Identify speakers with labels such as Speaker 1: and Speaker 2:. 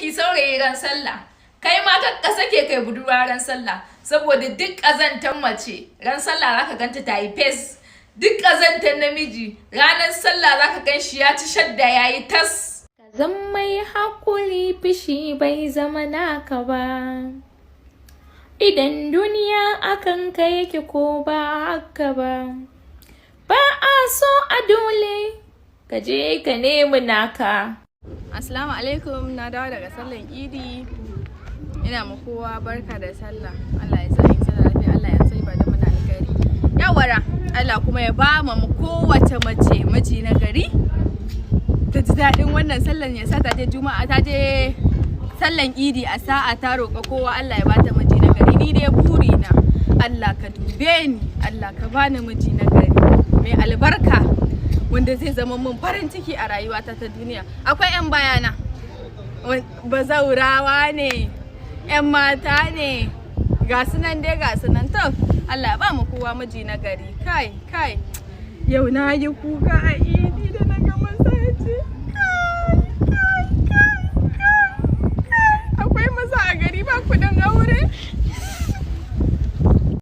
Speaker 1: sake ki saurayi ran sallah. Kai ma kar ka sake kai budurwa ran sallah, saboda duk ƙazantar mace ran sallah zaka ganta ta yi fes. Duk ƙazantar namiji ranar sallah zaka gan shi ya ci shadda ya yi tas.
Speaker 2: Zan mai haƙuri, fishi bai zama naka ba. Idan duniya akan ka yake ko ba haka ba. Ba a so a dole, ka je ka nemi naka.
Speaker 3: Assalamu alaikum, na dawo daga sallan Idi. Ina ma kowa barka da sallah. Allah ya sa in sallah lafiya, Allah ya sai ba da muna alkhairi. Yawara, Allah kuma ya ba mu kowace mace miji na gari. Ta ji daɗin wannan sallan, ya sa ta je Juma'a, ta je sallan Idi a sa'a, ta roƙa kowa Allah ya bata miji na gari. Ni dai burina Allah ka dube ni, Allah ka bani miji na gari mai albarka, wanda zai zama mun farin ciki a rayuwata ta duniya. Akwai 'yan bayana, bazaurawa ne, 'yan mata ne, ga su nan dai, ga su nan. To, Allah ba mu kowa miji na gari. Kai kai, yau na yi kuka a Idi da na ga masallaci.